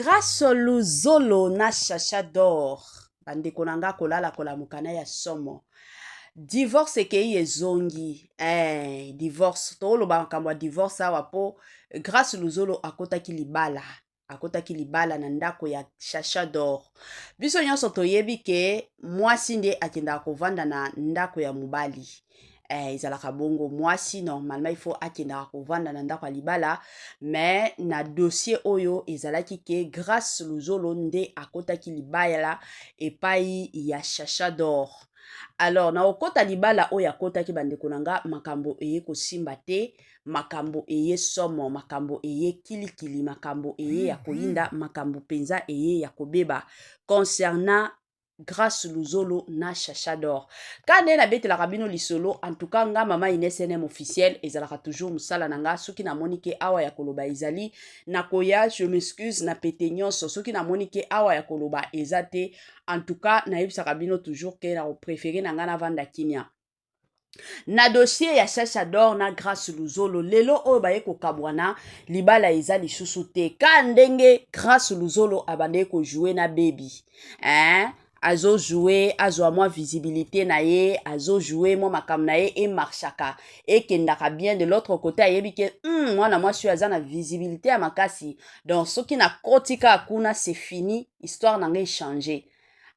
Grace Luzolo na Chacha d'or bandeko na nga kolala kolamuka na ya somo divorce ekei ezongi eh, divorce toloba makambo ya divorce awa mpo Grace Luzolo akotaki libala akotaki libala na ndako ya Chacha d'or. Biso nyonso toyebi ke mwasi nde akendaka kovanda na ndako ya mobali. Eh, ezalaka bongo mwasi normalement il faut akendaka kovanda na ndako ya libala mais na dossier oyo ezalaki ke Grace Luzolo nde akotaki libala epai ya Chacha d'or. Alors na kokota libala oyo akotaki bandeko na nga makambo eye kosimba te Makambo eye somo, makambo eye kilikili, makambo eye ya koyinda, makambo penza eye ya kobeba concernant Grace Luzolo na Chacha d'or. Ka nde nabetelaka bino lisolo, en tout cas nga mama Ines NM officiel ezalaka toujours musala na nga soki namoni ke awa ya koloba ezali nakoya, je m'excuse na pete nyonso soki namoni ke awa ya koloba eza te, en tout cas nayebisaka bino toujours ke nako preferer na nga navanda kimia. Na dossier ya Chacha d'or na Grace Luzolo lelo oyo baye kokabwana libala eza lisusu te ka ndenge Grace Luzolo abandaki ko jouer na Baby hein azo jouer azwa mwa visibilité na ye azo jouer mwa makambo na ye emarchaka ekendaka bien de l'autre côté ayebi ke mwana mwasi oyo aza na visibilité ya makasi donc soki nakoti kaka kuna c'est fini histoire na ngai echange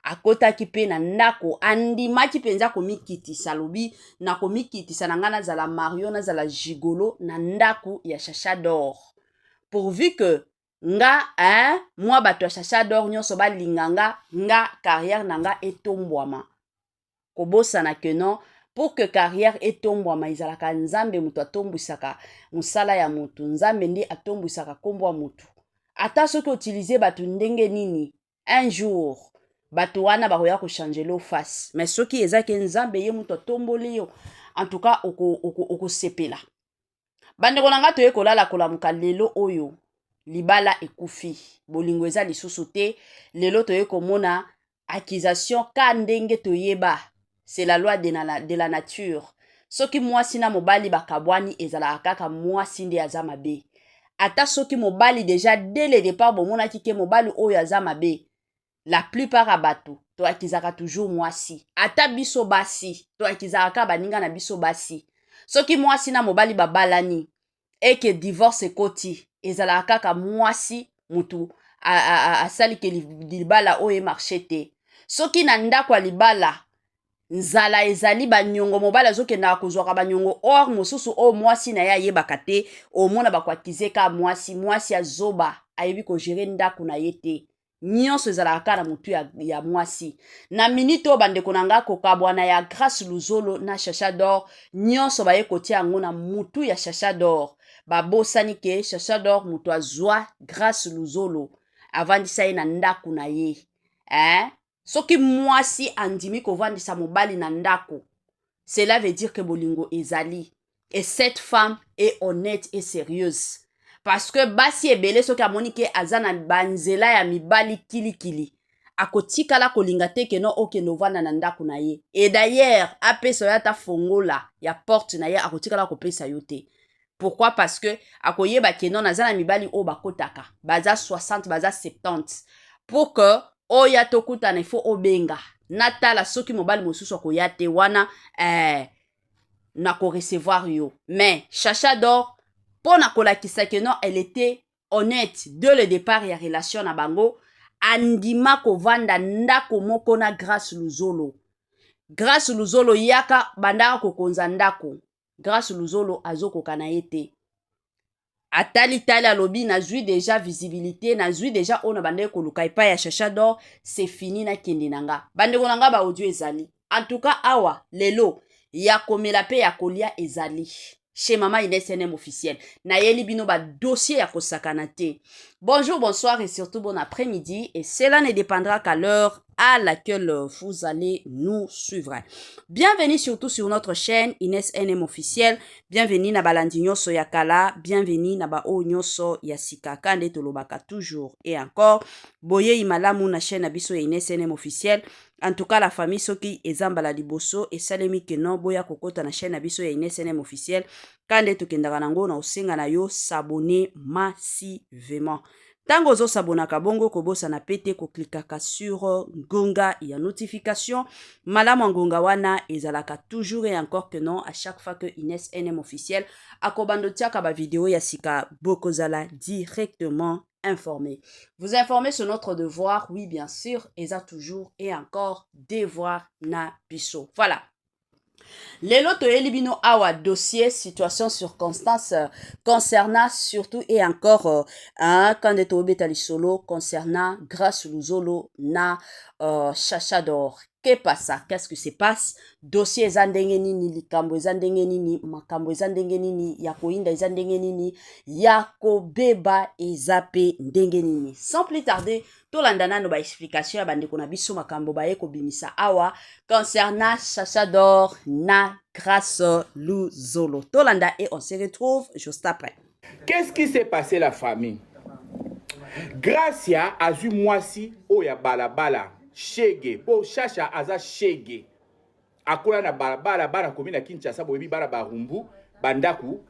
Akotaki mpe na ndako, andimaki mpenza komikitisa, alobi, Nakomikitisa na ngai nazala Mario, nazala gigolo na ndako ya Chacha d'or. Pourvu que nga hein, mwa bato ya Chacha d'or nyonso balinga nga, nga carrière na nga etombwama. Kobosana que non, pour que carrière etombwama ezalaka Nzambe moto atombwisaka mosala ya moto, Nzambe nde atombwisaka nkombo ya moto. Ata soki utiliser bato ndenge nini, un jour bato wana bakoya ko changer lo face mais soki eza ke nzambe ye moto atomboli yo en tout cas okosepela oko, oko bandeko na ngai toye kolala kolamuka lelo oyo libala ekufi bolingo eza lisusu te lelo toye komona accusation ka ndenge toyeba c'est la loi de la nature soki mwasi na mobali bakabwani ezalaka kaka mwasi nde aza mabe ata soki mobali deja dès le départ bomonaki ke mobali oyo aza mabe la plupart ya bato toakizaka toujours mwasi ata biso basi toakizaka kaka baninga na biso basi soki mwasi na mobali babalani eke divorce ekoti ezalaka kaka mwasi mutu asali ke libala oyo emarche te soki na ndako ya libala nzala ezali banyongo mobali azokendaka kozwaka banyongo or mosusu oyo mwasi na ye ayebaka te omona bakoakize ka mwasi mwasi azoba ayebi kogere ndako na ye te nyonso ezalaka kaka na motu ya mwasi na minute oyo bandeko na nga kokabwana ya Grace Luzolo na Chacha d'or nyonso baye kotia yango na mutu ya Chacha d'or babosani ke Chacha d'or moto azwa Grace Luzolo avandisa ye na ndako na ye eh? Soki mwasi andimi kovandisa mobali na ndako cela veut dire que bolingo ezali et cette femme est honnête et sérieuse parce que basi ebele soki amoni ke aza na banzela ya mibali kilikili akotikala kolinga te ke no okende ovanda na ndako na ye et d'ailleurs apesa yo ata fongola ya porte na ye akotikala kopesa yo te pourquoi parce que akoyeba ke non naza na mibali oyo bakotaka baza 60 baza 70 pour que oya tokutana il faut obenga natala soki mobali mosusu akoya te wana eh, na korecevoir yo mais Chacha d'or mpo na kolakisa ke non elle était honnête dès le départ ya relation na bango andima kovanda ndako moko na Grace Luzolo Grace Luzolo yaka bandaka kokonza ndako Grace Luzolo azokoka na ye te atali tali alobi nazwi deja visibilité nazwi deja oyo na bandaki koluka epai ya Chacha d'or c'est fini nakende na nga bandeko na nga ba audio ezali en tout cas awa lelo ya komela mpe ya kolia ezali chez Mama Ines NM officiel nayeli bino ba dossier ya kosakana te bonjour bonsoir et surtout bon après-midi et cela ne dépendra qu'à l'heure à laquelle vous allez nous suivre. Bienvenue surtout sur notre chaîne Ines NM officiel. Bienvenue na balandi nyonso ya kala, bienvenue na ba oyo nyonso ya sika kande tolobaka toujours et encore. Boyei malamu na chaîne na biso ya Ines NM officiel. En tout cas la famille soki eza mbala liboso esalemi ke non boya kokota na chaîne na biso ya Ines NM officiel kande tokendaka nango na osenga na yo s'abonner massivement. Tango ozo s'abonnaka bongo kobosana pe te ko clickaka sur ngonga ya notification. Malamu ya ngonga wana ezalaka toujours et encore que non à chaque fois que Ines NM officiel akobanda otiaka ba video ya sika bokozala directement informé. Vous informer c'est notre devoir, oui bien sûr, eza toujours et encore devoir na biso. Voilà. Lelo toyeli bino awa dossier situation circonstance concernant surtout et encore euh, hein, quand nde tobeta lisolo concernant Grace Luzolo na euh, Chacha d'or. Que pasa? Qu'est-ce qui se passe? Dossier eza ndenge nini? Likambo eza ndenge nini? Makambo eza ndenge nini? Ya koyinda eza ndenge nini? Ya kobeba eza pe ndenge nini? Sans plus tarder, Tolanda nano ba explication ya bandeko na biso makambo baye kobimisa awa concernant Chacha d'or na Grace Luzolo. Tolanda et on se retrouve juste après. Qu'est-ce qui s'est passé la famille? Gracia azwi mwasi oyo ya balabala shege po Chacha aza shege akola na balabala bana komi na Kinshasa boyebi bana barumbu bandaku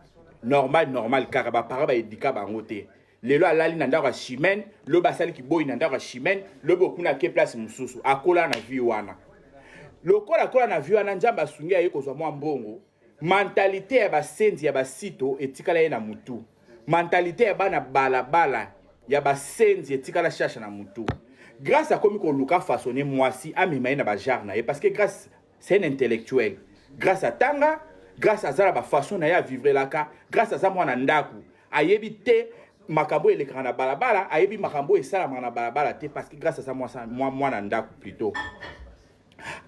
normal normal kaka ba parents ba edika bango te lelo alali na ndako ya chimene lobi asali kiboyi na ndako ya chimene lobi okuna ake place mosusu akola na vie wana lokola akola na vie wana nzambe asungi aye kozwa mwa mbongo mentalite ya basenzi ya basito etikala ye na mutu mentalite ya bana balabala ya basenzi etikala shasha na mutu grâce akomi koluka façonne mwasi amema ye na bajare na ye parce que grâce c'est un intellectuel grâce atanga grâce aza na bafaçon na ye avivrelaka grâce aza mwana ndako ayebi te makambo elekaka na balabala ayebi makambo esalamaka na balabala te parce que grâce aza mwana ndako plutôt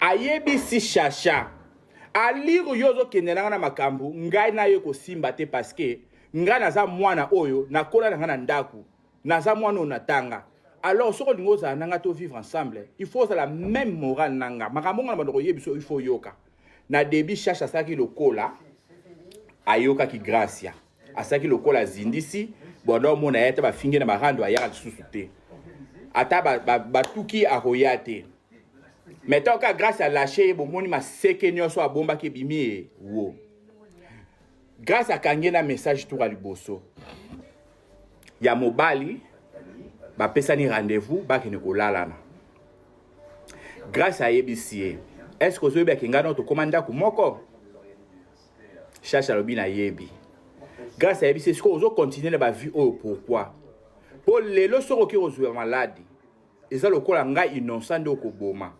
ayebisi shasha alire yo ozokende nanga na makambo ngai na yo ekosimba te parce que ngai naza mwana oyo nakola na ngai na ndako naza mwana oyo natanga alors soki olingi ozala na ngai to vivre ensemble il faut ozala même morale na nga makambo nga na bando koyebi so il faut oyoka na début shasha asalaki lokola ayokaki gracia asalaki lokola azindisi bonda omona ye ata bafingi na barando ayaka lisusu te ata batuki ba, ba akoya te mais ntango kaka grace alache ye bomoni maseke nyonso abombaki ebimi ye wo grace akangi ye na message tour ya liboso ya mobali bapesani rendez-vous bakende kolalana grace ayebisi ye est ce que ozoyebaki ngai no tokóma ndako moko Chacha alobi nayebi. Grace ayebisi sikoyo ozo continuer na ba vie oyo pourquoi? Po lelo soki okoki kozwa maladi eza lokola ngai innocent nde okoboma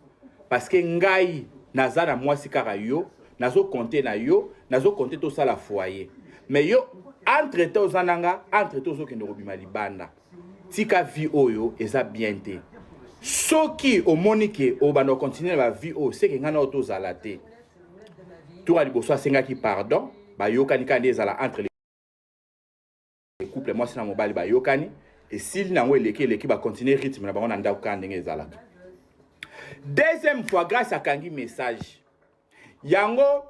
parce que ngai naza na mwasi kaka yo nazo compter na yo nazo compter tosala foyer mais yo entre temps oza na nga entre temps ozokende kobima libanda tika vie oyo eza bien te soki omoni ke obanda kocontinue na bavie oyo seke ngai nao tozala te tour ya liboso asengaki pardon bayokani kaka nde ezala entre les couple mwasi na mobali bayokani esili na yango eleki eleki bacontinue rythme na bango na ndako kaka ndenge ezalaka deuxième fois grâce akangi message yango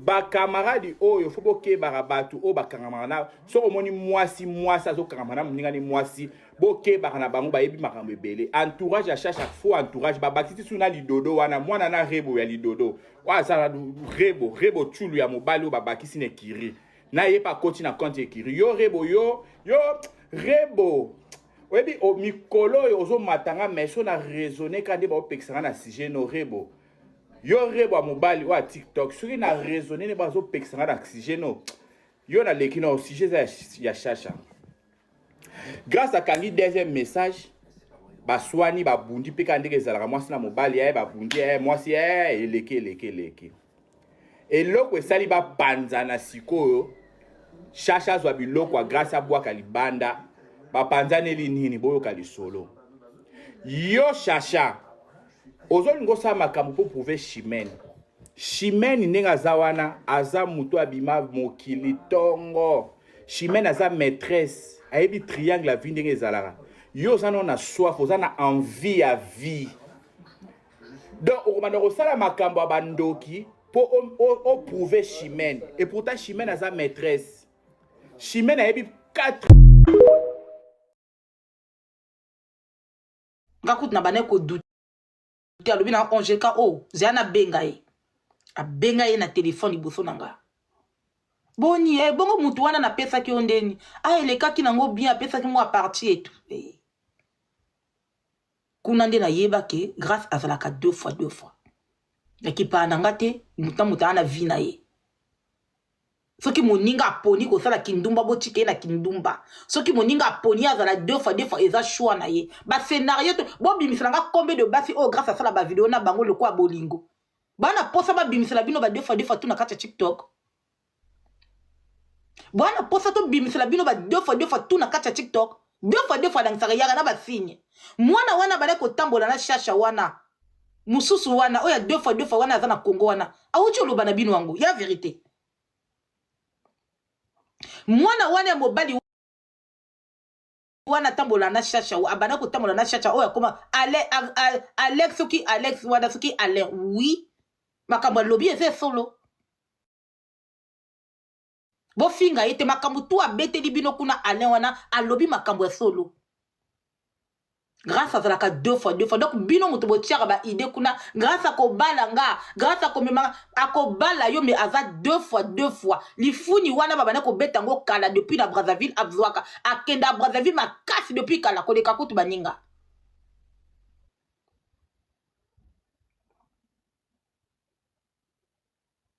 bakamaradi oyo fo bokebaka bato oyo bakangamaka na soki omoni mwasi mwasi azokangama na moninga ni mwasi bokebaka na bango bayebi makambo ebele entourage ya chacha faux entourage babakisi su na lidodo wana mwana na rebo ya lidodo oyo aza rebo rebo tshulu ya mobali oyo babakisi na ekiri na ye mpe akoti na compte ekiri yo rebo yo yo rebo oyebi mikolo oyo ozomata nga mais so na raisonne ka nde baopekisa nga na sujet no rebo yo rebo ya mobali oyo ya tiktok soki na raisonne nde bazopekisa nga na sujet no yo naleki na sujet eza ya shasha grâce akangi deuxième message baswani babundi mpe kaka ndenge ezalaka mwasi na mobali ye babundi ye mwasi ye eleki eleki eleki eloko esali bapanzana sikoyo shasha azwa biloko ya grâce abwaka libanda bapanzaneli nini boyoka lisolo yo shasha ozolinga osala makambo mpo prouve chimene chimene ndenge aza wana aza moto abima mokili ntongo chimene aza maîtresse ayebi triangle ya vie ndenge ezalaka yo oza nao na soif oza na envie ya vie donc okobanda kosala makambo ya bandoki mpo oprouve chimene et pourtant chimene aza maîtresse chimene ayebi 4 Nga kutu na bandaki ko doute alobi na Angelica oh zela na benga ye abenga ye na telefone liboso na nga boni eh, bongo mutu wana napesaki yo ndeni ah elekaki nango bien apesaki mwa partie etu eh. Kuna nde nayeba ke Grace azalaka deux fois deux fois. Nakipaka na nga te, moto na moto aza na vie na ye. Soki moninga aponi kosala kindumba botika ye na kindumba. Soki moninga aponi azala deux fois deux fois eza choix na ye. Ba scenario to bobimisela nga combien de basi oyo Grace asala ba video na bango lokola bolingo. Bana posa babimisela bino ba deux fois deux fois tout na kati ya TikTok. Bwana posa tobimisela bino ba deux fois deux fois tout na kati ya TikTok. Deux fois deux fois alangisaka yaka na ba signe. Mwana wana bale kotambola na shasha wana. Mususu wana oyo ya deux fois deux fois wana aza na Congo wana. Awuti oloba na bino yango ya verite. Mwana wana ya mobali wana atambola na shasha abanda kotambola na shasha oyo akoma ale, Alex soki Alex wana soki Alain oui makambo alobi eza solo. Bofinga ye te makambo tu abeteli bino kuna Alain wana alobi makambo ya solo. Grâce azalaka deux fois deux fois donc bino moto botiaka ba idée kuna grâce akobala nga grâce akomema akobala yo mais aza deux fois deux fois lifuni wana babanda kobeta yango kala depuis na Brazzaville azwaka akenda Brazzaville makasi depuis kala koleka kutu baninga.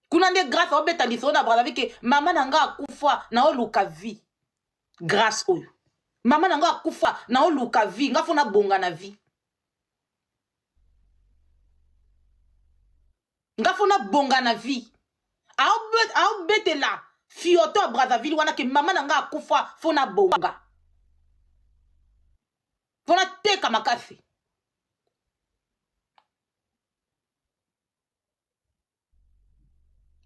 Kuna nde grâce obeta lisolo na Brazzaville ke mama na nga akufa na oluka vie. Grâce oyo mama na nga akufa na oluka vie nga fo na bonga na vie. Nga fo na bonga na vie. Aobetela fioto ya Brazzaville wana ke mama na nga akufa fo na bonga. Fo na teka makasi.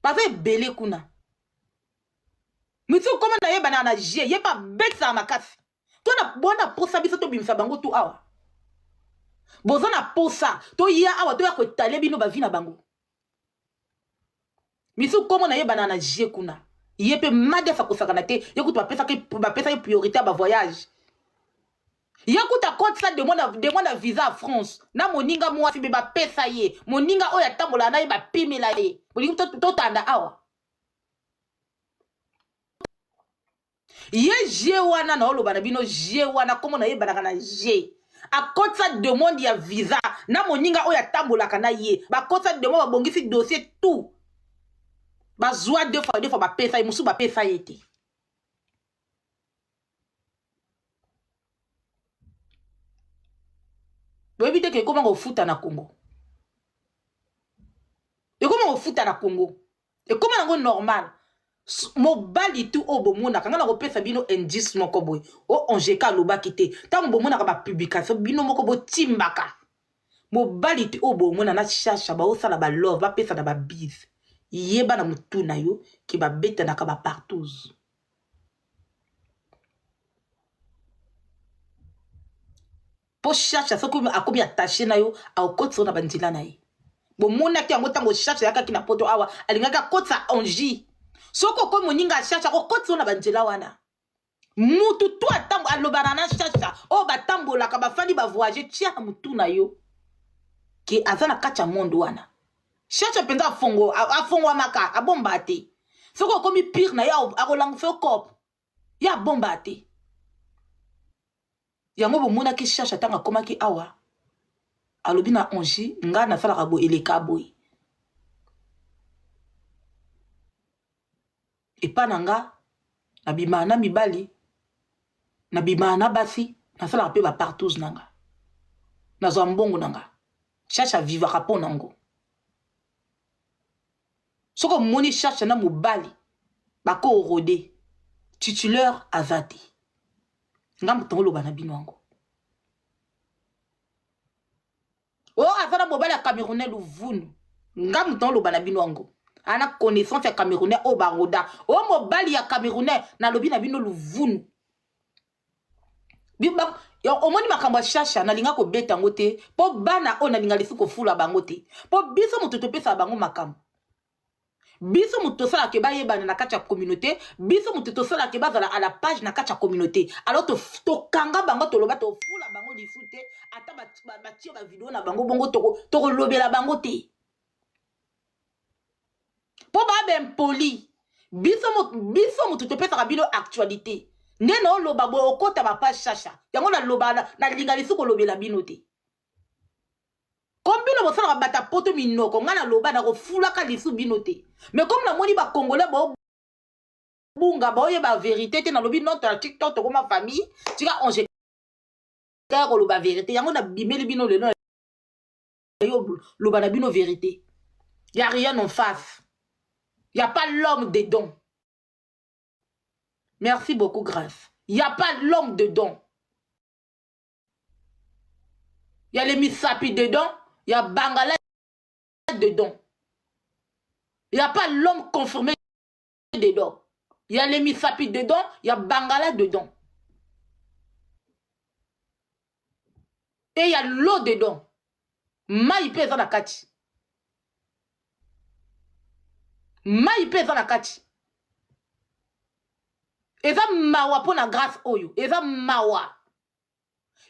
Baza ebele kuna. Misusu koma na ye bana na G, ye pa betisaka makasi. To na bona posa biso to bimisa bango tu awa. Boza na posa to ya awa to ya ko etaler bino ba vie na bango. Misusu koma na ye bana na G kuna. Ye pe madef akosakana te, ye kutu bapesaki priorité ya ba voyage. Ye kutu akotisa demande ya visa ya France na moninga mwasi me bapesa ye moninga oyo atambolaka na ye bapimela ye. Bolingi totanda awa. Ye G wana na oloba na bino G wana kombo na ye ebanaka na G. Akotisa demande ya visa na moninga oyo atambolaka na ye. Bakotisa demande babongisi dossier tout. Bazwa deux fois deux fois bapesa ye mosusu bapesa ye te. Boyebi te ke ekoma kofuta na Congo. Ekoma kofuta na Congo. Ekoma nango normal. Mobali tu oyo bomonaka nga nakopesa bino indice moko boye. O Angeka alobaki te. Tango bomonaka ba publication bino moko botimbaka. Mobali tu oyo bomona na Shasha baosala ba love bapesana ba bise. Yeba na mutu na yo ke babetanaka ba partouze. Po Shasha soki akomi attaché na yo akokotisa yo na banzela na ye. Bomonaki yango ntango Shasha ayakaki na poto awa alingaki akotisa Angie. Soki okomi moninga ya Shasha akokotisa yo na banzela wana. Mutu tu atambo alobana na Shasha oyo batambolaka bafandi ba voyager tia na mutu na yo ke aza na kati ya monde wana. Shasha mpenza afongo afongwamaka abomba te. Soki okomi pire na ye akolangisa yo cope. Ye abomba te. Yango bomonaki Shasha ntango akomaki awa alobi na Angie nga nasalaka boye eleka boye. Epa na nga nabimaka na mibali nabimaka na basi nasalaka mpe ba partouze na nga. Nazwa mbongo na nga. Shasha vivaka mpo na ngo. Soki omoni Shasha na mobali bako rode titulaire aza te. Nga moto ngoloba na bino yango. Oh aza na mobali ya Camerounais luvunu. Nga moto ngoloba na bino yango. Ana connaissance ya Camerounais oyo baroda. Oh mobali ya Camerounais nalobi na bino luvunu. Omoni makambo ya Shasha nalinga kobeta yango te mpo bana oyo nalinga lisusu kofula bango te mpo biso moto topesaka bango makambo. Biso moto tosalaka ke bayebana na kati ya communauté, biso moto tosalaka ke bazala à la page na kati ya communauté. Alors tokanga bango toloba tofula bango lisu te ata batie ba video na bango bongo tokolobela bango te. Po ba b'impoli. Biso moto topesaka bino actualité. Nde na oloba boye okota ba page Shasha. Yango na loba na linga lisu kolobela bino te. bino bosalaka bata poto minoko, ngai naloba nakofulaka lisu bino te. Mais comme namoni ba Congolais babunga baoyeba verité te, nalobi non na TikTok tokoma famille, tika ange kaka koloba verité yango nabimeli bino lelo yo loba na bino verité. Ya rien en face. Ya pas l'homme dedans. Merci beaucoup Grâce. Ya pas l'homme dedans. Ya les misapi dedans, ya bangala dedans. Ya pas l'homme confirmé dedans. Ya les misapi dedans, ya bangala dedans. Et ya l'eau dedans. Mai pe eza na kati. Mai pe eza na kati. Eza mawa mpo na Grâce oyo. Eza mawa.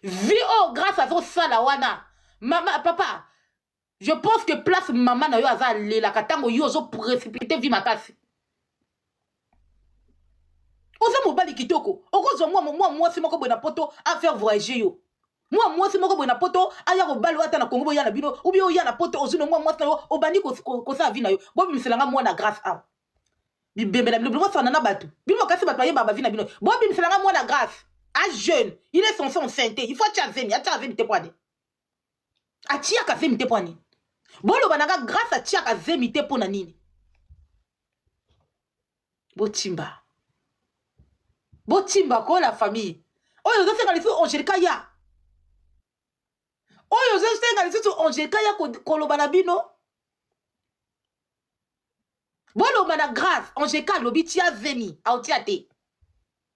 Vie oyo Grâce azosala wana. Mama, papa, je pense que place mama na yo aza alelaka ntango yo ozo précipiter vie makasi. Oza mobali kitoko, okozwa mwa mwa mwasi moko boye na poto a faire voyager yo. Mwa mwasi moko boye na poto aya kobala ata na Congo boya na bino, ou bien oya na poto ozwi na mwa mwasi na yo obandi kosala vie na yo. Bobimisela nga mwana Grâce awa. Bibembe na bino, bosana na bato. Bino kasi bato bayeba ba vie na bino. Bobimisela nga mwana Grâce. A jeune, il est censé enceinte. Il faut atia zemi, atia zemi te po ani. Atiaka zemi te po ani. Boloba na nga Grâce atiaka zemi te po na nini. Botimba. Botimba ko la famille. Oyo ozosenga lisusu Angelica ya. Oyo ozosenga lisusu Angelica ya koloba na bino. Boloba na Grâce, Angelica alobi tia zemi, aotia te.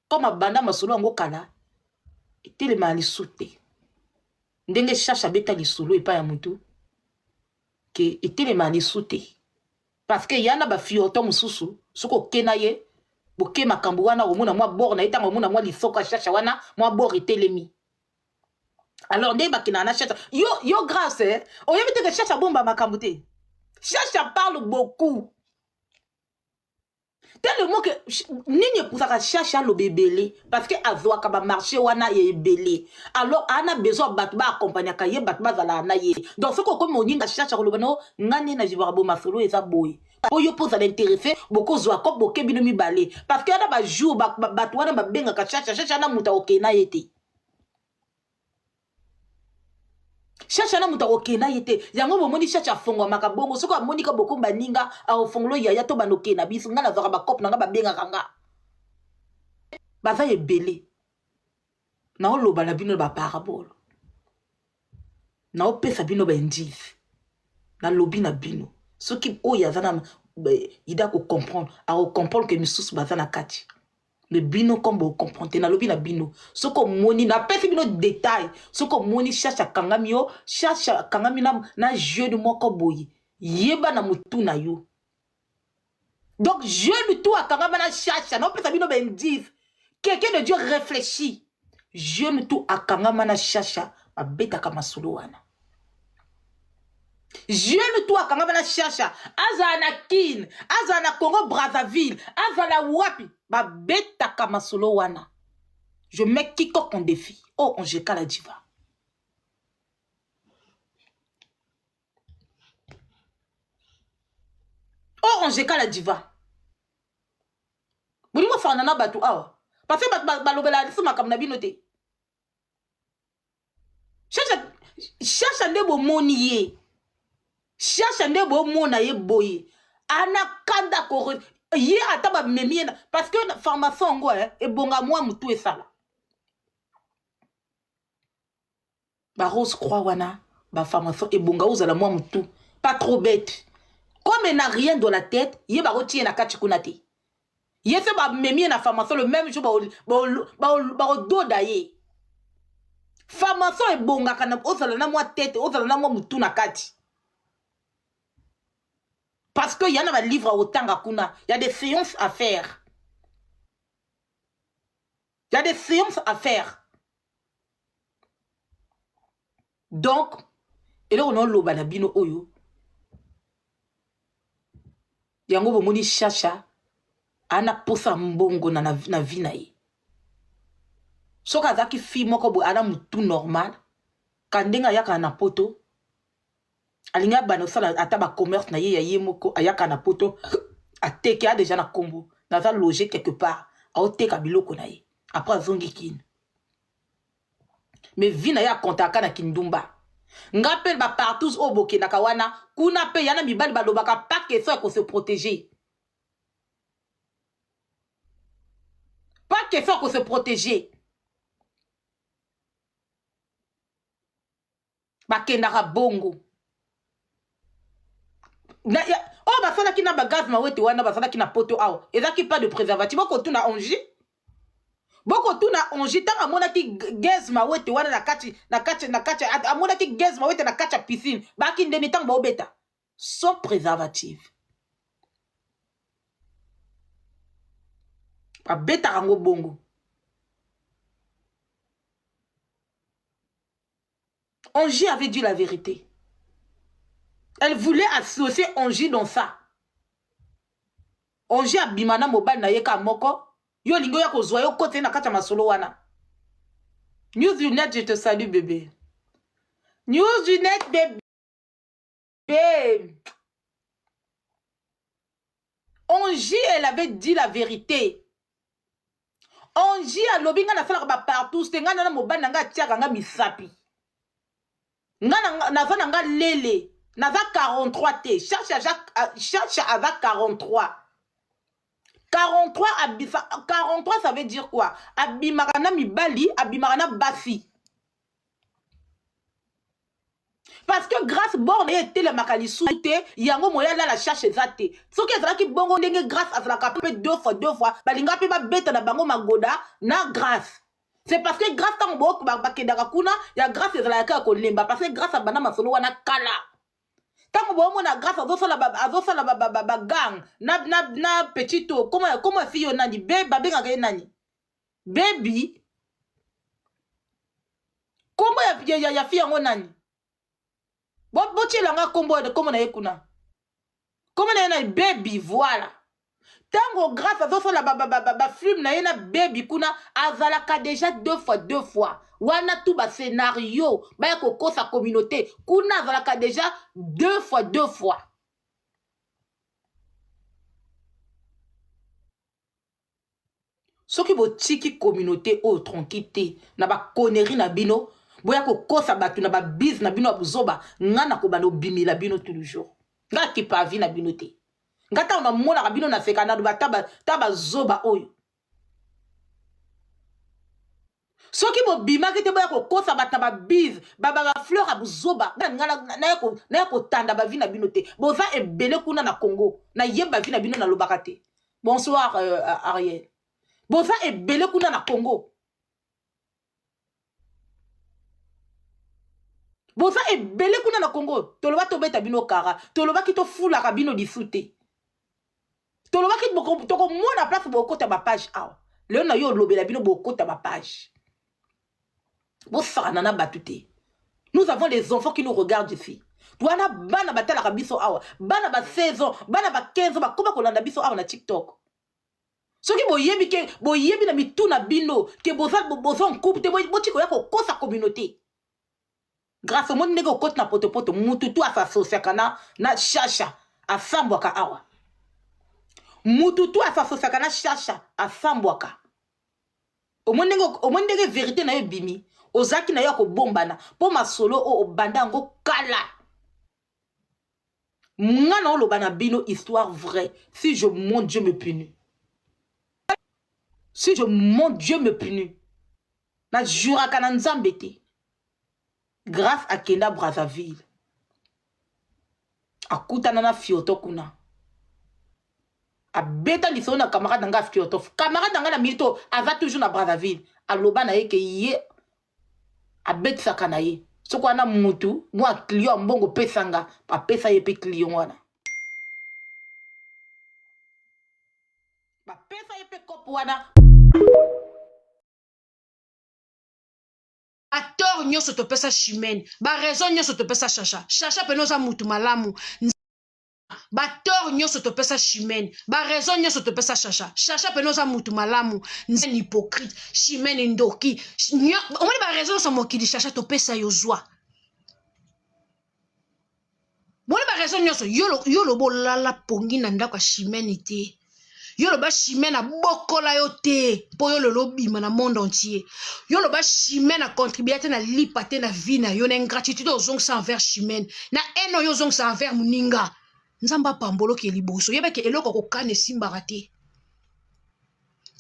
Comme abanda masolo yango kala, etelema lisusu te. Ndenge Chacha abeta lisolo epai ya mutu, ke etelema lisusu te. Parce que yana ba fiorton mususu, soki oke na ye, boke makambo wana, omona mwa bord na ye, ntango omona mwa lisoko ya Chacha wana, mwa bord etelemi. Alors ndenge bakendaka na Chacha, yo, yo Grâce, eh, oyebi te ke Chacha bomba makambo te. Chacha parle beaucoup. Tellement que nini epusaka Chacha aloba ebele, parce que azwaka ba marché wana ya ebele. Alors ana besoin bato ba accompagnaka ye, bato bazalaka na ye. Donc soki okomi moninga Chacha koloba no nga nde na vivaka bo masolo eza boye. Oyo mpo ozala intéressé, bokozwa ko boke bino mibale. Parce que ana ba jour bato wana babengaka Chacha, Chacha na moto akokende na ye te. Chacha na moto akokenda ye te. Yango bomoni Chacha afongwamaka bongo. Soki amoni ka boko baninga, akofongolo yaya to banoke na biso. Nga nazwaka ba cop na nga babengaka nga. Baza ebele. Naoloba na bino ba parabole. Naopesa bino ba indice. Nalobi na bino. Soki oyo aza na ida ko comprendre, ako comprendre que misusu baza na kati. Mais bino comme bo comprendre te, nalobi na bino. Soki omoni, napesi bino détail. Soki omoni Chacha akangami yo, Chacha akangami na jeune moko boye. Yeba na mutu na yo. Donc jeune tout akangama na Chacha, napesa bino ba indice. Quelqu'un de Dieu réfléchit. Jeune tout akangama na Chacha, babetaka masolo wana. Jeune tout akangama na Chacha, azala na Kin, azala na Congo Brazzaville, azala wapi, babetaka masolo wana. Je mets quiconque en défi. Oh, Angelica la diva. Oh, Angelica la diva. Bolingo fana na bato awa. Parce que bato balobela lisu makambo na bino te. Chacha, Chacha nde bomoni ye. Chacha nde bomona ye boye. Anakanda ko ye ata ba memi ye na, parce que formation yango, eh, ebonga mwa mutu esala. Ba Rose Croix wana, ba formation ebonga ozala mwa mutu, pas trop bête. Comme elle n'a rien dans la tête, ye ba rotie na kati kuna te. Ye se ba memi na formation le même jour ba doda ye. Formation ebongaka na ozala na mwa tête, ozala na mwa mutu na kati. Parce que y en a ba livre otanga kuna, y a des séances à faire. Y a des séances à faire. Donc, eloko na oloba na bino oyo, yango bomoni Chacha ana posa mbongo na vie na ye. Soki azalaki fille moko boye ana mutu normal, ka ndenge ayaka na poto, Alingi abanda kosala ata ba commerce na ye ya ye moko, ayaka na poto ateki a deja na kombo naza loge quelque part, aoteka biloko na ye après azongi Kin. Mais vie na ye akontaka na kindumba. Nga mpe ba partous oyo bokendaka wana kuna mpe yana mibali balobaka pas question ya ko se protéger. Pas question ya ko se protéger. Bakendaka bongo. Na, ya, oyo basalaki na bagaz mawete wana basalaki na poto awa ezalaki pas de préservatif. Bokotuna Angie, bokotuna Angie ntango amonaki gaz mawete wana na kati na kati na kati, amonaki gaz mawete na kati ya piscine, baki ndeni ntango baobeta sans préservatif, babetaka yango bongo. Angie avait dit la vérité. Elle voulait associer Angie dans ça. Angie abima na mobali na ye ka moko. Yo lingo ya kozwa yo kote na kati ya masolo wana. News du net, je te salue bébé. News du net bébé. Angie, elle avait dit la vérité. Angie alobi nga nasalaka ba partout te, nga na mobali na nga atiaka nga misapi. Nga naza na nga lele, naza 43 te. Chacha Chacha aza 43. 43 abisa, 43 ça veut dire quoi? Abimaka na mibali, abimaka na basi. Parce que Grâce borne ye etelemaka lisusu te, yango moya lala Chacha eza te. Soki ezalaki bongo ndenge Grâce azalaka pe deux fois deux fois, balinga pe babeta na bango magoda na Grâce. C'est parce que Grâce ntango bo bakendaka kuna ya Grâce ezalaka kaka kolemba, parce que Grâce abanda masolo wana kala. Ntango bomona Grâce azosala ba, azosala ba, ba, ba, ba gang na, na, na petit o, koma, koma fille yo nani, be, babengaka ye nani? Baby. Kombo ya, ya, ya fille yango nani? Botiela nga kombo, kombo na ye kuna. Kombo na ye nani? Baby, voilà. Tango Grâce azosala ba, ba, ba, ba, ba film na ye na Baby kuna, azalaka déjà deux fois deux fois. Wana tout ba scénario, ba ya kokosa communauté. Kuna azalaka déjà deux fois deux fois. Soki botiki communauté oyo tranquille te na ba conneries na bino, boya kokosa bato na ba bise na bino ya buzoba, nga na kobanda obimela bino tout le jour. Nga kipa vie na bino te. Nga ntango namonaka bino na seka naloba ta bazoba oyo. Soki bobimaki te boya kokosa bato na ba bise, ba, ba, ba fleur ya buzoba, nga naya kotanda ba vie na bino te. Boza ebele kuna na Congo, nayeba vie na bino nalobaka te. Bonsoir Ariel. Boza ebele kuna na Congo. Boza ebele kuna na Congo. Toloba tobeta bino kara. Tolobaki tofulaka bino lisu te. Tolobaki tokomona place bokota ba page awa. Lelo na yo olobela bino bokota ba page. Bosakana na bato te. Nous avons les enfants qui nous regardent ici. Wana bana batalaka biso awa, bana ba 16 ans, bana ba 15 ans bakoma kolanda biso awa na TikTok. Soki boyebi ke boyebi na mitu na bino ke boza boza en couple te, boti koya kokosa communauté. Grâce omoni ndenge okoti na potopoto, mutu tu asasosiaka na na Chacha asambwaka awa. Mutu tu asasosiaka na Chacha asambwaka. Omoni ndenge, omoni ndenge verite na yo ebimi. Ozalaki na yo ya kobombana mpo masolo oyo obanda yango kala. Nga na oloba na bino histoire vraie. Si je mens, Dieu me punit. Si je mens, Dieu me punit. Na juraka na Nzambe te. Grâce akenda Brazzaville. Akutana na Fioto kuna. Abeta lisolo na camarade na nga Fioto. Camarade na nga na minute aza toujours na Brazzaville. Aloba na ye ke ye abetisaka na ye. Soki wana mutu mwa client ya mbongo pesa nga, apesa ye pe client wana. Bapesa ye pe kopo wana. Ba tort nyonso topesa Chimène, ba raison nyonso topesa Chacha. Chacha pena oza mutu malamu. Ba tort nyonso topesa Chimène, ba raison nyonso topesa Chacha. Chacha pena oza mutu malamu. Nzambe hypocrite, Chimène ndoki. Omoni ba raison nyonso mokili Chacha topesa yo zwa. Baraison nyonso yo loba olala pongi na ndako ya Chimene te. Yo loba Chimene abokola yo te mpo yo lelo obima na monde entier. Yo loba Chimene acontribua te na lipa te na vie na yo na ingratitude ozongisa envers Chimene na haine oyo ozongisa envers moninga. Nzambe apambola oke liboso. Yeba ke eloko ya kokana esimbaka te.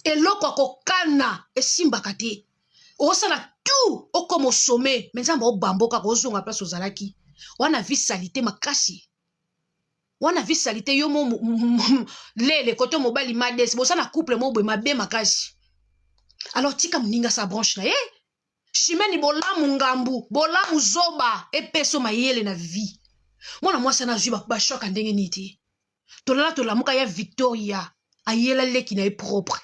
Eloko ya kokana esimbaka te. Osala tout okoma au sommet mais Nzambe obambo kaka ozonga place ozalaki. Wana vie salite makasi. Wana vie salite yo mo lele koto mobali mades boza na couple mo boye mabe makasi. Alors tika moninga sa branche na ye. Chimene bolamu ngambu, bolamu zoba epeso mayele na vie. Mwana mwasi ana azwi ba choc ya ndenge nini te. Tolala tolamuka ya Victoria ayela leki na ye propre.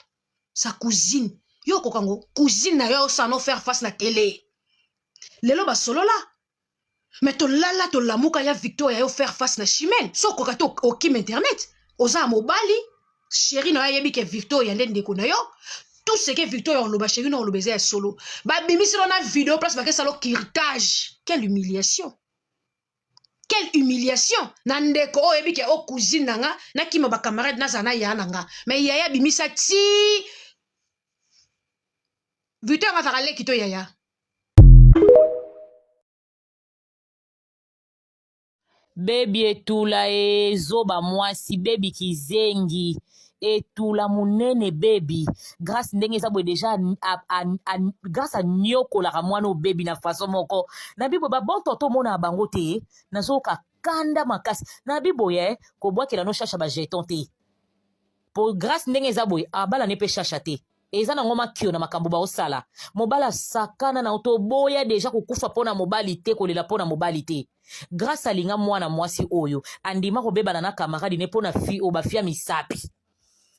Sa cousine. Yo okoka ngo cousine na yo osala no faire face na tele. Lelo basolola mais tolala tolamuka ya Victoria yo faire face na Chimene. So okoka te okima internet. Oza ya mobali, chéri na yo ayebi ke Victoria nde ndeko na yo. Tout ce que Victoria oloba chéri na oloba eza ya solo. Babimisi na video place bakesala curtage. Quelle humiliation. Quelle humiliation na ndeko oyo oyebi ke o cousine na nga nakima ba camarade nazala na yaya na nga mais yaya abimisa ti Victor nga azalaka leki to yaya. Baby etula ee zoba mwasi baby kizengi etula munene baby grace ndenge eza boye deja grace aniokolaka mwana oyo baby na façon moko na bibo ba bon tonton omonaka bango te nazoyoka kanda makasi na biboye eh, kobwakela no shasha ba jeton te po grace ndenge eza boye abala ne pe shasha te eza nango makio na makambo baosala mobali asakana na toboya deja kokufa mpo na mobali te kolela mpo na mobali te grace alinga mwana mwasi oyo andima kobebana na camarade ne mpo na fi oyo bafia misapi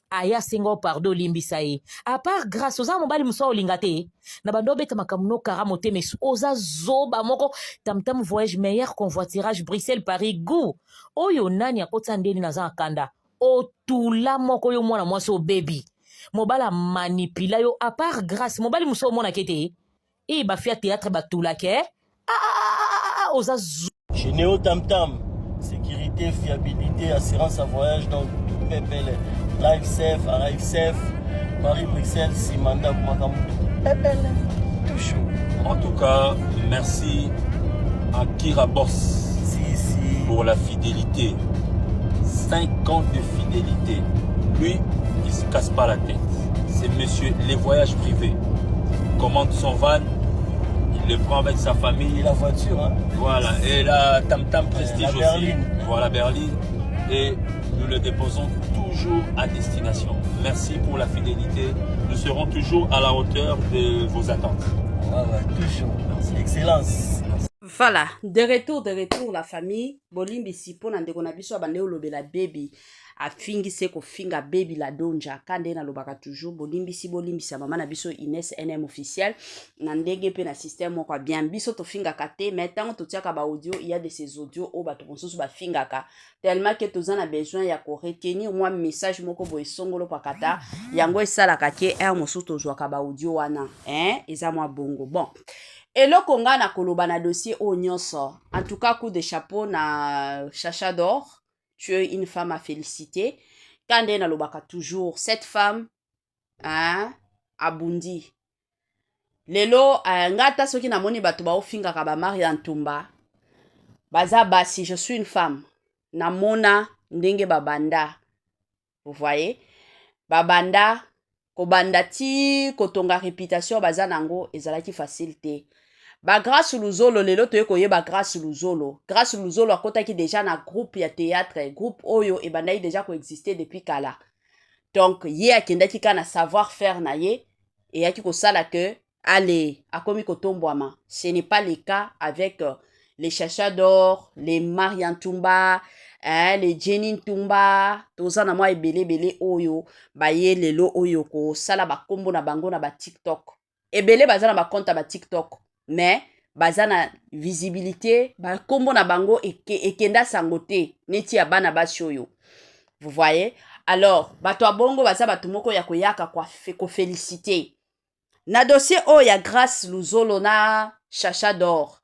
aya asenga yo pardon olimbisa ye apart grace oza mobali mosusu olinga te na bando obeta makambo no kara motema esu oza zoba moko tamtam voyage meilleur convoiturage bruxelles paris gout oyo nani akotisa ndeni naza na kanda otula moko yo mwana mwasi obebi mobali amanipula yo apart grace mobali mosusu omonaka ete e bafi ya théâtre batulaka eh? ah, ah, ah, ah, oza Chez Neo Tam Tam, sécurité, fiabilité, assurance à voyage, donc tout pepele. Live safe, arrive safe, Paris, Bruxelles, Simanda, Makambo, pepele, toujours. En tout cas, merci à Kira Boss si, si. pour la fidélité. 5 ans de fidélité. Lui, il se casse pas la tête. C'est monsieur les voyages privés. Commande son van, il le prend avec sa famille. Et la voiture, hein. Voilà, et la Tam Tam Prestige La aussi. berline. Voilà, berline. Et nous le déposons toujours à destination. Merci pour la fidélité. Nous serons toujours à la hauteur de vos attentes. Ouais, ouais, toujours. Excellence. Voilà, de retour, de retour la famille. Bolimbisi mpo na ndeko na biso abandaki kolobela baby afingi se kofinga baby la donja ka nde nalobaka toujours bolimbisi bolimbisa mama na biso Ines NM officiel na ndenge mpe na système moko ya bien biso tofingaka te mais ntango totiaka ba audio il y a de ces audios oyo bato mosusu bafingaka tellement que toza na besoin ya ko retenir mwa message moko boye songolo pakata yango esalaka ke heure mosusu tozwaka ba audio wana hein eza mwa bongo bon eloko nga na koloba na dossier oyo nyonso en tout cas coup de chapeau na Chacha d'or tu es une femme à féliciter ka nde nalobaka toujours cette femme hein, abundi lelo uh, nga ata soki namoni bato baofingaka ba Maria Ntumba baza basi je suis une femme namona ndenge babanda vous voyez babanda kobanda ti kotonga réputation baza nango ezalaki facile te ba Grâce Luzolo lelo toye koyeba Grâce Luzolo Grâce Luzolo akotaki déjà na groupe ya théâtre groupe oyo ebandaki déjà koexiste depuis kala donc ye akendaki kaka na savoir faire na ye eyaki kosala ke ale akomi kotombwama ce n'est pas le cas avec les Chacha d'or les Maria Ntumba hein, les Jenny Ntumba toza na mwa ebele ebele oyo baye lelo oyo kosala bakombo na bango na ba TikTok ebele baza na bacompte ya ba TikTok mais baza na visibilité bakombo na bango ekenda sango te neti ya bana basi oyo vous voyez alors bato ya bongo baza bato moko ya koyaka koféliciter na dossier oyo ya Grâce Luzolo na Chacha d'or.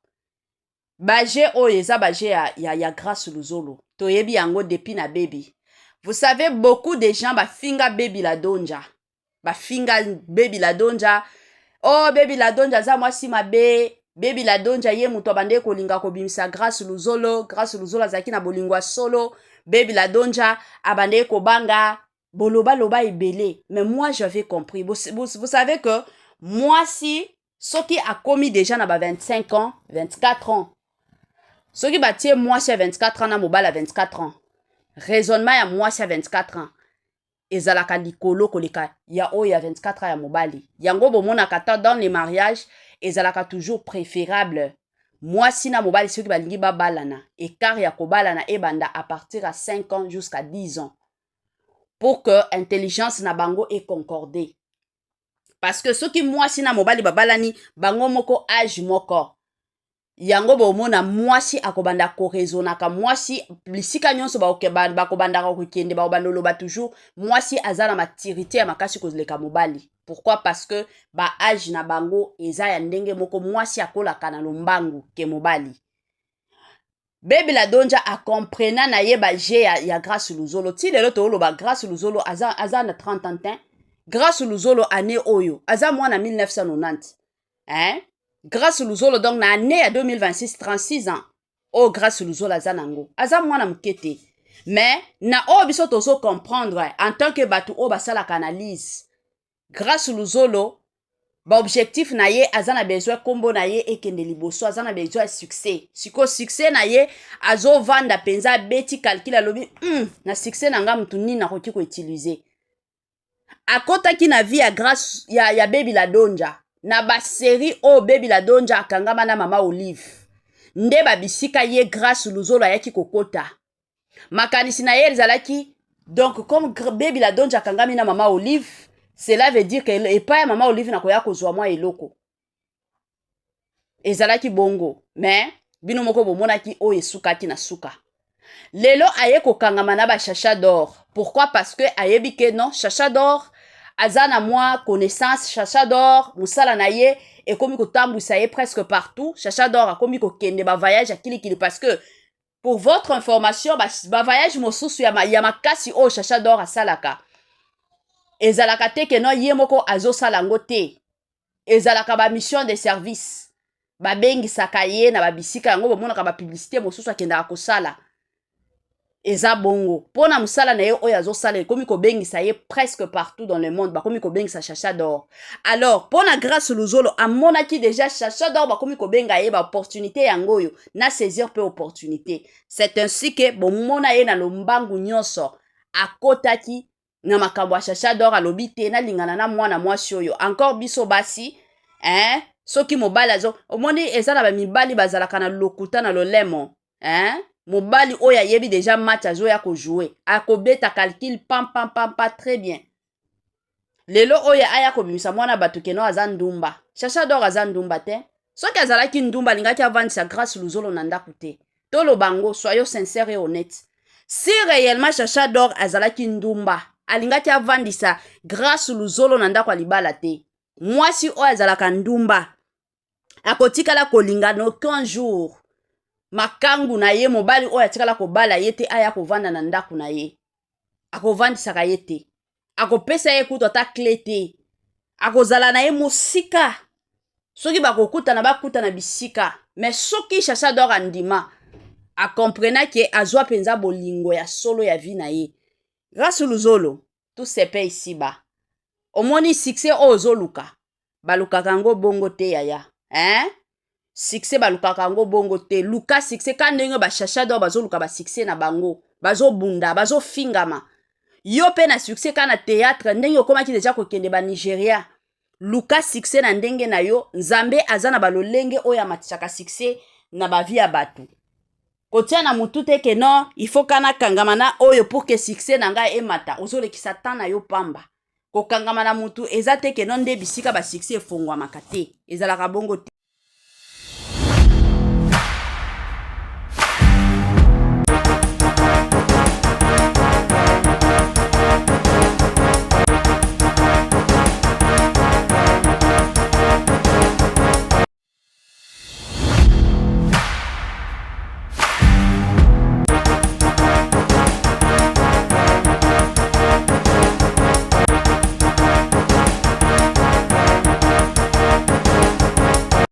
Ba jeux oyo eza ba jeux ya Grace Luzolo. Toyebi yango depuis na Baby. Vous savez, beaucoup de gens bafinga Baby la Donja. Bafinga Baby la Donja. Oh, Baby la Donja aza mwasi mabe. Baby la Donja ye moto abandeki kolinga kobimisa Grace Luzolo. Grace Luzolo azalaki na bolingo ya solo. Baby la Donja abandeki kobanga boloba loba ebele. Mais moi, j'avais compris. Vous savez que mwasi soki akomi déjà na ba 25 ans, 24 ans, soki batie mwasi ya 24 ans na mobali ya 24 ans, raisonnement ya mwasi ya 24 ans ezalaka likolo koleka ya oyo ya 24 ans ya mobali. Yango bomonaka ta dans les mariages, ezalaka toujours préférable mwasi na mobali, soki balingi babalana, écart ya kobalana ebanda à partir ya 5 ans jusqu'à 10 ans pour que intelligence na bango econcorde. Parce que soki mwasi na mobali babalani bango moko age moko, yango bomona mwasi akobanda koraisonnaka. Mwasi bisika nyonso bakobandaka kokende, bakobanda oloba toujours mwasi aza na maturité ya makasi koleka mobali. Pourquoi? Parce que baâge na bango eza ya ndenge moko. Mwasi akolaka na lombangu ke mobali. Baby la Donja acomprena na ye bajeux ya Grâce Luzolo. Ti lelo tooloba Grâce Luzolo aza na 30 ans te. Grâce Luzolo année oyo aza mwana 1990, hein? Grâce Luzolo donc na année ya 2026, 36 ans oyo Grâce Luzolo aza nango, aza mwana moke te. Mais na oyo biso tozocomprendre en tant que bato oyo basalaka analyse, Grâce Luzolo, baobjectif na ye, aza na besoin nkombo na ye ekende liboso, aza na besoin ya succès. Sikoyo succès na ye, azovanda mpenza, abeti calcul, alobi na succès na nga, mutu nini nakoki koutiliser? Akɔtaki na vie ya Grâce ya Baby la Donja na basérie oyo Baby la Donja akangama na Mama Olive. Nde babisika ye Grâce Luzolo ayaki kokota. Makanisi na ye ezalaki donc comme Baby la Donja akangami na Mama Olive, cela veut dire que epai ya Mama Olive nakoya kozwa mwa eloko. Ezalaki bongo, mais bino moko bomonaki oyo esukaki na suka. Lelo aye kokangama na bachacha d'or. Pourquoi? Parce que ayebi ke non, Chacha d'or aza na mwa connaissance. Chacha d'or, mosala na ye ekomi kotambwisa ye presque partout. Chacha d'or akomi kokende bavoyage ya kilikili, parce que pour votre information, bavoyage mosusu ya makasi oyo Chacha d'or asalaka ezalaka te ke no ye moko azosala yango te. Ezalaka bamission de service, babengisaka ye na babisika yango. Bomonaka bapublicité mosusu akendaka kosala, eza bongo mpo na mosala na ye oyo azosala ekomi kobengisa ye presque partout dans le monde. Bakomi kobengisa Chacha d'or. Alors mpo na Grâce Luzolo, amonaki déjà Chacha d'or bakomi kobenga ye, baopportunité yango oyo na saisir mpe opportunité. C'est ainsi ke bomona ye na lombangu nyonso akotaki na makambo ya Chacha d'or. Alobi te, nalingana na mwana mwasi oyo. Encore biso basi, hein? Soki mobali azo, omoni, eza na bamibali bazalaka na lokuta na lolemo, hein? Mobali oyo ayebi déjà match azoya kojouer, akobeta calcul pam pam pam pa très bien. Lelo oyo aya kobimisa mwana bato keno aza ndumba. Chacha d'or aza ndumba te. Soki azalaki ndumba, alingaki avandisa Grâce Luzolo na ndako te. Toloba yango, soyons sincère et honnête. Si réellement Chacha d'or azalaki ndumba, alingaki avandisa Grâce Luzolo na ndako ya libala te. Mwasi oyo azalaka ndumba akotikala kolinga n'aucun jour makangu na ye, mobali oyo atikala kobala ye te, aya kovanda na ndako na ye. Akovandisaka ye te, akopesa ye kutu ata clé te, akozala na ye mosika. Soki bakokutana, bakutana bisika. Mais soki Chacha d'or andima, acomprena ke azwa mpenza bolingo ya solo ya vie na ye, Grâce Luzolo, tout se paie ici-bas. Omoni succès oyo ozoluka, balukaka yango bongo te yaya, hein? Succès balukaka yango bongo te. Luka succès ka ndenge bachacha d'or bazoluka basuccès na bango, bazobunda, bazofingama. Yo mpe na succès ka na théâtre, ndenge okomaki déjà kokende banigeria, luka succès na ndenge na yo. Nzambe aza na balolenge oyo amatisaka succès na bavie ya bato. Kotia na motu te ke non, il faut ka nakangama na oyo pour que succès na ngai emata. Ozolekisa temps na yo pamba. Kokangama na motu eza te ke non nde bisika basuccès efongwamaka te. Ezalaka bongo te.